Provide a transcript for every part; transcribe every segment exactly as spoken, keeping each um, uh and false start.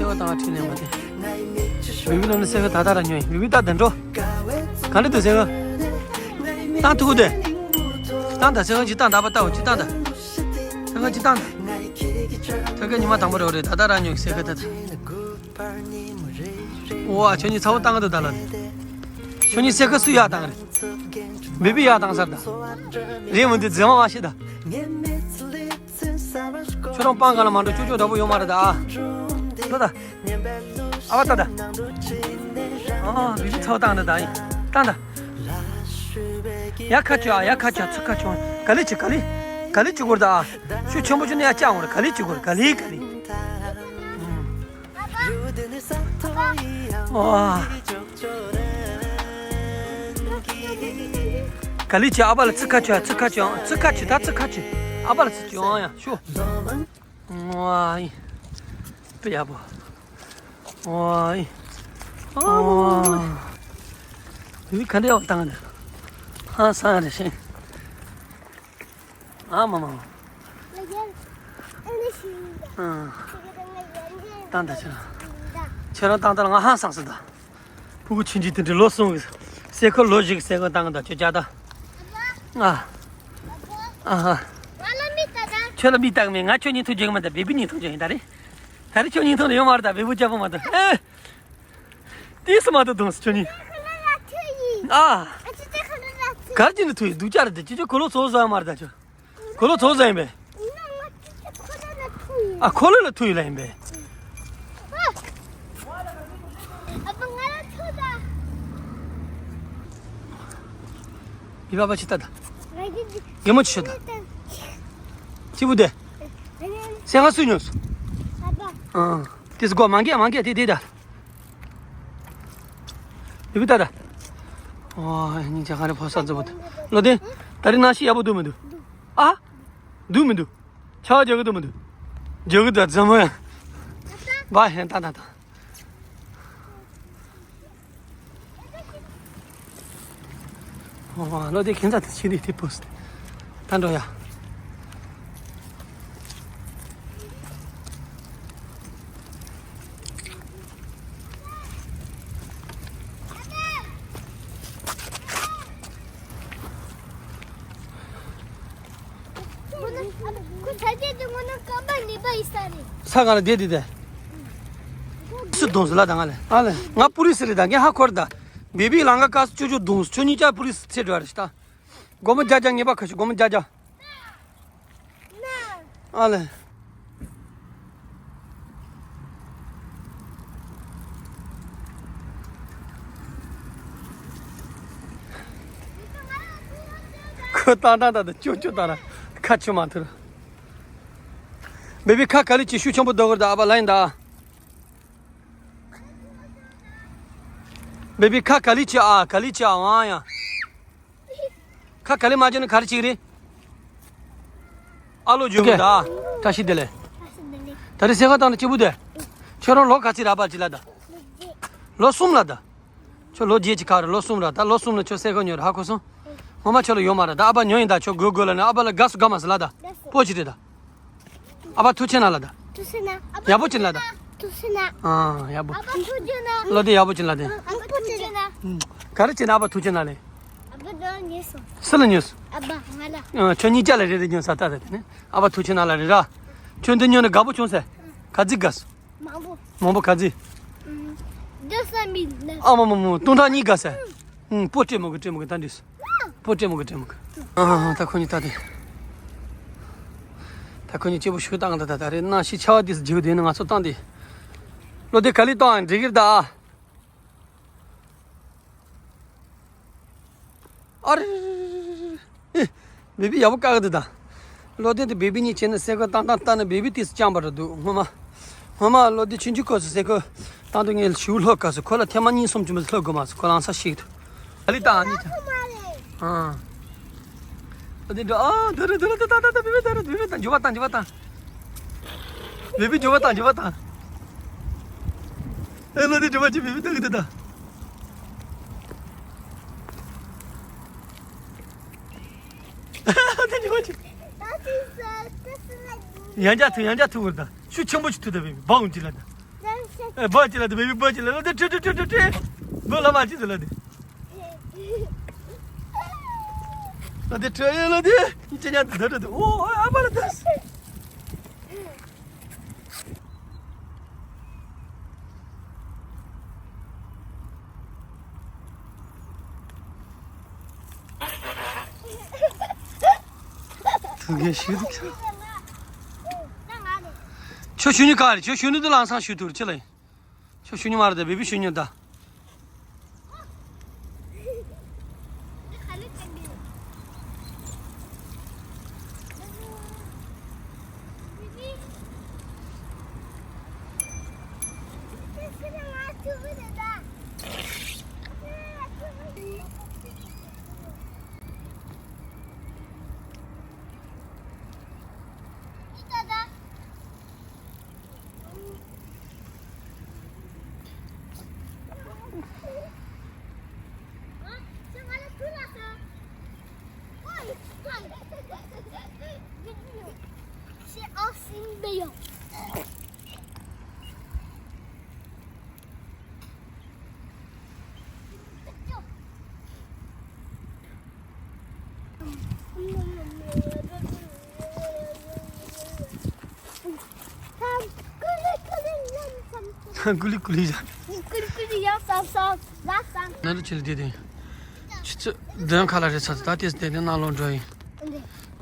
བཏང་བ་ཁྲིད་ནས་མ་དེ། བི་བི་ལོ་ནི་སེ་ག་ད་ད་ར་ཉོས་ཡིན། བི་བི་ད་དེ་འགྲོ། ག་འདྲ་འདུག་སེ་ག། བཏང་ཐུག་དེ། བཏང་ད་སེ་ག་ཅི་བཏང་ད་པ་ལྟ་བ་ཅི་བཏང་ད། སེ་ག་ཅི་བཏང་ད། སེ་ག་ཉི་མ་དང་པོ་རེད་རེད་ད་ད་ར་ཉོས་སེ་ག་ད་ད། ཨོ་ཨ་ཁྱོད་གཉིས་ཚ་བོ་བཏང་གི་འདུག་ད་ལ། ཁྱོད་གཉིས་སེ་ག་སུ་ཡག་བཏང་རེད། བི་བི་ཡག་བཏང་ས་རེད་ད། རེད་མི་འདུག་རྫུན་མ་མ་བཤད་ད། ཁྱོད་རང་སྤང་ག་ལ་མ་འགྲོ་ཅོ་ཅོ་འདྲ་པོ་ཡོད་མ་རེད་ད་ཨ། འགྲོ་ད། ཨ་བ་ད་ད། ཨ་བི་བི་ཚ་བོ་བཏང་ད་ད་ཡིན། བཏང་ད། ཡ་ཁ་ཆུ་ཨ་ཡ་ཁ་ཆུ་ཨ་ཚུ་ཁ་ཆུ་ཨ། ག་ལི་ཆི་ག་ལི། ག་ལི་ཆི་གོར་ད་ཨ། ཆུ་ཆེན་པོ་ཆུ་ནི་ཡ་ཅག་འོར་ག་ལི་ཆི་གོར་ག་ལི་ག་ལི། ཨ། ག་ལི་ཆི་ཨ་བ་ལ་ཚུ་ཁ་ཆུ་ཨ་ཚུ་ཁ་ཆུ་ཨ་ཚུ་ཁ་ཆུ་ད་ཚུ་ཁ་ཆུ་ཨ་བ་ལ་ཚུ་ཆུ་ཨ་ཡ་ཤུ། ཝའི། དཔེ་ཡག་པོ། ཝའི། ཨ་ཝའི། འདི་ག་འདྲ་ཡག་བཏང་ནས། ཧང་སང་རེད་ཤིང་། ཨ་མ་མ། ཨ། བཏང་ད་ཁྱེད་རང་། ཁྱེད་རང་བཏང་ད་ལ་ང་ཧང་སང་སོང་ད། ཕྲུ་གུ་ཆུང་ཆུང་དེ་འདྲ་ལོ་གསུམ་གྱི་སེ་གོལ་ལོ་བཞི་གི་སེ་གོལ་བཏང་གི་འདུག་ཁྱོད་ཅག་ད། ཨ། ཨ་ཧ། ང་ལ་མིག་ལྟ་ད། ཁྱོད་ལ་མིག་ལྟ་གི་མེད། ང་ཁྱོད་སྙིང་ཐུག་རྒྱུ་གི་མ་ད་བེ་བི་སྙིང་ཐུག་རྒྱུ་ཡིན་ད་རེད། ད་རེས་ཁྱོད་སྙིང་ཐུག་ལ་ཡོད་མ་རེད་ད་བེ་བུ་ཅག་པོ་མ་ད། ཨེ། ཏིས་མ་ད་དུང་སི་ཁྱོད་གཉིས། ཁ་ལ་ལ་ཐུག་ཡིན། ཨ། ཨ་ཅི་ཅི་ཁ་ལ་ལ་ཐུག་གར་གྱི་འདི་ཐུག་ཡིན་སྡུག་ཅག་རེད་དེ་ཁྱོད་ཁྱོད་གོ་ལོ་ཚོ་བཟོ་ཡ་མ་རེད་ད་ཁྱོད། ཁོ་ལོ་ཚོགས་ཟ་ཡིན་པས། ཨ་ཁོ་ལོ་ལ་ཐུག་ཡོད་ལ་ཡིན་པས། ཡི་པ་པ་ཆི་ལྟ་ད། གད་མོ་ཆི་ཤོད་ད། ཅི་བུ་དེ། སེང་ང་སུ་ཉོས། ཨ། དེ་སྒོ་མང་གེ་མང་གེ་དེ་དེ་ད། ཡི་པ་ལྟ་ད། ཨོ་ཉིན་ཅག་ག་རེ་ཕོ་ས་རྫི་བོ་དེ། ལོ་དེ། ད་རེས་ནང་ཤི་ཡག་པོ་འདུག་མི་འདུག་ཨ། འདུག་མི་འདུག་ཆ་བ་རྒྱག་གི་འདུག་མི་འདུག་རྒྱག་གི་འདུག་རྫུན་མ་ཡང་། བ་ཧན་ཏང་ཏང་ཏང་། ཨོ་ལོ་དེ་ཁྱེད་ཚ་དེ་ཕྱི་དེ་དེ་པོ་སི་ད་འགྲོ་ཡ། ཁོ་ཚ་རྒྱལ་གྱི་ངོ་ན་སྐམ་པ་ནི་པ་ཡི་ས་རེད། ས་ག་ལ་བསྡད་དེ་དེ། སུ་གདོང་སུ་ལ་དང་ང་ལ་ཨ་ལ་ང་པུ་རི་སི་རེད་ད་ངས་ཧ་གོ་རེད་ད། བེ་བི་ལང་ཀ་ཀ་སུ་ཅོ་ཅོ་གདོང་སུ་ཁྱོད་གཉིས་ཀ་པུ་རི་སི་ཚེ་འགྲོ་རེད་ད། སྒོར་མོ་བརྒྱ་བརྒྱ་ངེས་པ་ཁ་ཤི་སྒོར་མོ་བརྒྱ་བརྒྱ། ཨ་ལེ། ཁོ་ཏང་ཏང་ཏང་ཏང་ཅོ་ཅོ་ཏང་ར་ཁ་ཆུ་མ་ཐུར། བེ་བི་ཁ་ག་ལི་ཅི་ཤུ་ཆེན་པོ་རྡོ་གོར་ད་ཨ་བ་ལ་ཡིན་ད། བེ་བི་ཁ་ག་ལི་ཅི་ཨ་ག་ལི་ཅི་ཨ་ཝང་ཡ། ཁ་ག་ལེ་མ་བྱས་ན་ག་རེ་བྱེད་ཀྱི་རེད། ཨ་ལོ་བརྗོད་གི་ད། བཀྲ་ཤིས་བདེ་ལེགས། ད་རེས་སེ་ག་བཏང་ན་སྐྱིད་པོ་དེ། ཁྱོད་རང་ལོ་ག་ཚོད་རག་པར་ཅི་ལ་ད། ལོ་གསུམ་ལ་ད། ཁྱོད་ལོ་བརྒྱད་ཅིག་ག་རེ་ལོ་གསུམ་ར་ད་ལོ་གསུམ་ལ་ཁྱོད་སེ་ག་ཉོ་ར་ཧ་གོ་སོང་། ངོ་མ་ཁྱོད་ལ་ཡོད་མ་རེད་ད་ཨ་ཕ་ཉོ་ཡིན་ད་ཁྱོད་དགོས་དགོས་ལ་ནི་ཨ་ཕ་ལ་དགའ་སུ་དགའ་མ་སུ་ལ་ད། པོ་ཅི་རེད་ད། ཨ་ཕ་ཐུགས་ཆེ་ན་ལ་ད། ཐུགས་ཆེ་ན། ཡག་པོ་ཅིག་ལ་ད། ཐུགས་ཆེ་ན། ཨ་ཡག་པོ། ཨ་ཕ་ཐུགས་ཆེ་ན། ལོ་དེ་ཡག་པོ་ཅིག་ལ་དེ། ཨ་ཕ་ཐུགས་ཆེ་ན། ག་རེ་བྱས་ན་ཨ་ཕ་ཐུགས་ཆེ་ན་ལེ། ཨ་ཕ་ད་ཉོས་སོང་། སུ་ལ་ཉོས་སོང་། ཨ་ཕ་ང་ལ། ཨ་ཁྱོད་གཉིས་ཀ་ལ་རེ་རེ་ཉོས་ས་ད་དེ་ནི་ཨ་ཕ་ཐུགས་ཆེ་ན་ལ་རེད་ར། ཁྱོད་འདི་ཉོས་ནས་དགའ་པོ་བྱུང་ཟེར། ག་ཚིག་དགའ་སོང་། མང་པོ། མང་པོ་ག་ཚིག་ཨུམ། འདི་ས་མི་ལ། ཨ་མ་མ་མ་སྟོང་ཕྲག་གཉིས་དགའ་ཟེར། ཨུམ། པོ་སྤྲད་མོ་གི་སྤྲད་མོ་གི་ད་འདྲིས། པོ་སྤྲད་མོ་གི་སྤྲད་མོ་གི། ཨ་ཧ་ཧ་ད་ཁོ་གཉིས་ད་དེ། ད་ཁོ་གཉིས་སྐྱིད་པོ་ཞིག་བཏང་ད་ད་ད་རེད་གནམ་གཤིས་ཆར་པ་དེ་རྒྱུག་དེ་ནི་ང་ཚོ་བཏང་དེ། ལོ་དེ་ག་ལེ་བཏང་འགྲིག་གི་རེད་ད། ཨ་རེ། ཨེ། བེ་བི་ཡག་པོ་བཀག་གི་འདུག་ད། ལོ་དེ་དེ་བེ་བི་གཉིས་བྱས་ནས་སེ་གོལ་བཏང་བཏང་བཏང་ནས་བེ་བི་དེས་སུ་བཅངས་པ་རེད་འདུག་སྔོན་མ། སྔོན་མ་ལོ་དེ་ཆུང་ཆུང་སྐབས་སུ་སེ་གོལ་བཏང་དུས་ངས་ཞུ་ལྷོད་སྐབས་སུ་ཁོ་ལ་ཐེངས་མ་གཉིས་གསུམ་ཅུ་མོ་ལྷོད་དགོས་མ་སོང་ཁོ་རང་ས་ཞིག་ཏུ། ཨ་ལི་ད་ཨ་ནི་ད། ཨ། ལོ་དེ་འགྲོ་ཨ་འདི་རེད་འདི་རེད་ད་ད་ད་བེ་བི་ད་རེད་བེ་བི་ད་འགྱོ་བ་བཏང་འགྱོ་བ་བཏང་། བེ་བི་འགྱོ་བ་བཏང་འགྱོ་བ་བཏང་། ཨེ་ལོ་དེ་འགྱོ་བ་ཅི་བེ་བི་ད་གི་ད་ད། ཡང་བསྐྱར་ཐུག་ཡང་བསྐྱར་ཐུག་བར་ད་ཤུགས་ཆེན་པོ་ཞིག་ཐུག་ད་བས་འབའ་འོང་ཅི་ལ་ད། ཨེ་བོད་ཅི་ལ་དེ་བེ་བི་བོད་ཅི་ལ་ལ་དེ་ཁྲི་ཁྲི་ཁྲི་ཁྲི་ཁྲི། བོད་ལ་མ་ཅི་དེ་ལ་དེ། ལ་དེ་ཁྲི་ཡོད་ལ་དེ། ཅི་ཉག་དེ་དེ་དེ་ཨོ་ཨ་མ་ལ་དེ། ཐུགས་རྗེ་ཞུ་འདུག་ཁྱོད་ཤུ་ཉི་ག་རེད། ཁྱོད་ཤུ་ཉི་དུ་ལང་སང་ཞུ་ཐུབ་ཅི་ལ་ཡིན། ཁྱོད་ཤུ་ཉི་མ་རེད་དེ་བེ་བི་ཤུ་ཉི་ད། ཀུ་ལི་ཀུ་ལི་ཡ། ཀུ་ལི་ཀུ་ལི་ཡ་སང་སང་ལ་སང་། ན་ལུ་ཆེ་ལ་དེ་དེ། ཆུ་ཚོད་བདུན་ཁ་ལ་རེད་ཚ་ད་དེ་དེ་དེ་ནང་ལོག་འགྲོ་ཡིན།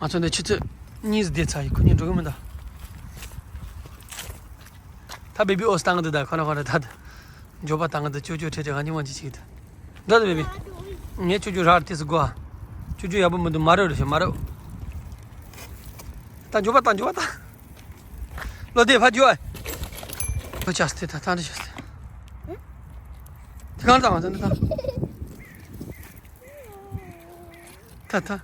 ང་ཚོ་འདི་ཆུ་ཚོད་གཉིས་བསྡད་ཚར་ཡིན། ཁོ་གཉིས་འགྲོ་གི་མི་འདུག་ད་བེ་བི་ཨོ་སི་བཏང་གི་འདུག་ད་ཁོ་ན་ཁོ་ན་ད་ད། འགྱོད་པ་བཏང་གི་འདུག་ཅོ་ཅོ་ཁྲེ་ཁྲེ་ག་ཉི་མ་ཅི་ཅིག་འདུག་འགྲོ་ད་བེ་བི། ངས་ཅོ་ཅོ་རག་ཏི་སི་གོ་ཨ། ཅོ་ཅོ་ཡག་པོ་མི་འདུག་མ་རོ་རེ་ཞེ་མ་རོ། ད་འགྱོད་པ་བཏང་འགྱོད་པ་བཏང་། ལོ་དེ་ཕ་འགྱོད་ཨ། ཁོ་ཅག་སྟེ་ད་ཐང་དེ་ཅག་སྟེ། དེ་གང་བཏང་བ་དེ་འདི་ད། ད་ད།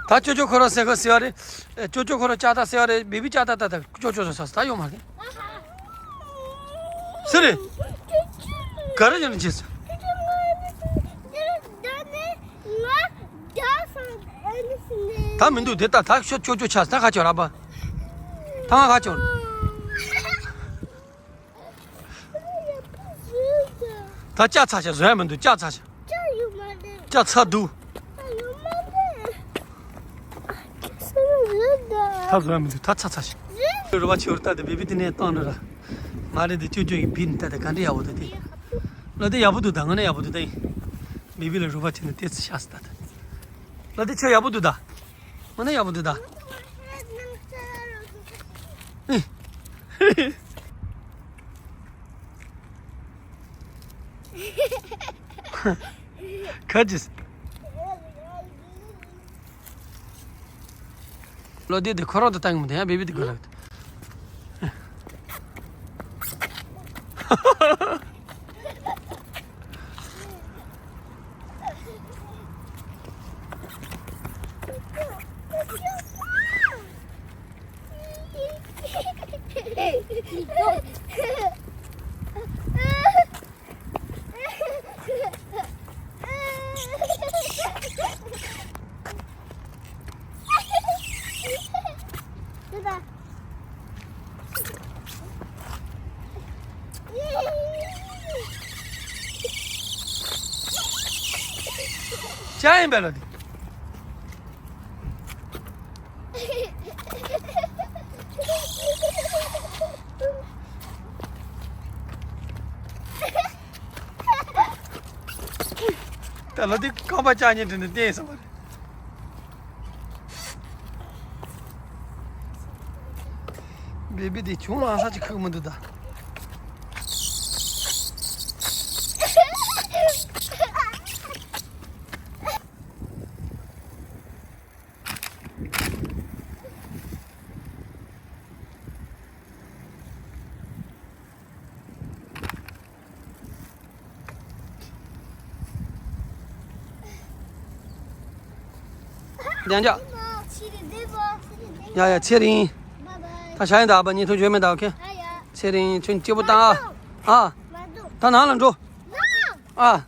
ད་ཅོ་ཅོ་ཁོ་ར་སེ་ཁོ་སེ་བ་རེད། ཨེ་ཅོ་ཅོ་ཁོ་ར་ཅག་ད་སེ་བ་རེད། བེ་བི་ཅག་ད་ད་ད་ཅོ་ཅོ་ས་ས་ད་ཡོང་མ་རེད། སེ་རེད། ག་རེ་ཡོང་ཅི་ས། ད་མི་འདུག་དེ་ད་ད་ཤོ་ཅོ་ཅོ་ཆ་ད་ག་ཅོ་ར་པ། ད་ང་ག་ཅོ། ད་ལྕགས་ཚ་ཤ་བཟོ་ཡ་མི་འདུག་ལྕགས་ཚ་ཤ། ལྕགས་ཚ་འདུག་ད་བཟོ་ཡ་མི་འདུག་ད་ཚ་ཚ་ཤ། རོ་བ་ཆེ་བར་ལྟ་དེ་བེ་བི་དེ་ནས་བཏང་ནི་ར། མ་རེད་དེ་ཅོ་ཅོ་ཡི་བི་ནི་ལྟ་དེ་ག་འདྲ་ཡག་པོ་འདུག་དེ། ལོ་དེ་ཡག་པོ་འདུག་ད་ང་ནི་ཡག་པོ་འདུག་ད་ཡིན། བེ་བི་ལ་རོ་བ་ཆེ་ནི་ཏེ་ཚི་ཤ་སི་ལྟ་དེ། ལོ་དེ་ཆོ་ཡག་པོ་འདུག་ད། ང་ནི་ཡག་པོ་འདུག་ད། ཁ་ཅིག་ལོ་དེ་དེ་ཁོ་རང་དུ་བཏང་གི་མི་འདུག་ཡང་བེ་བི་དེ་དགོས་ལགས། ཅག་ཡིན་པས་ལ་དེ། ད་ལོ་དེ་རྐང་པ་ལྕགས་ཉེ་འདྲ་ནས་བསྟན་སོང་བ་རེད། བེ་བི་དེ་ཆུང་ལ་ཧ་ཅིག་ཁུག་མི་འདུག་ད། ཡང་འཇགས། ཡ་ཡ་ཚེ་རིང་། ད་ཞག་ཡིན་ད་ཨ་ཕ་ཉིན་ཐུང་བྱོས་མེད་ད་ཨོ་ཁེ། ཚེ་རིང་ཁྱོད་སྐྱིད་པོ་བཏང་ཨ། ཨ། ད་ནང་ལ་འགྲོ། ཨ།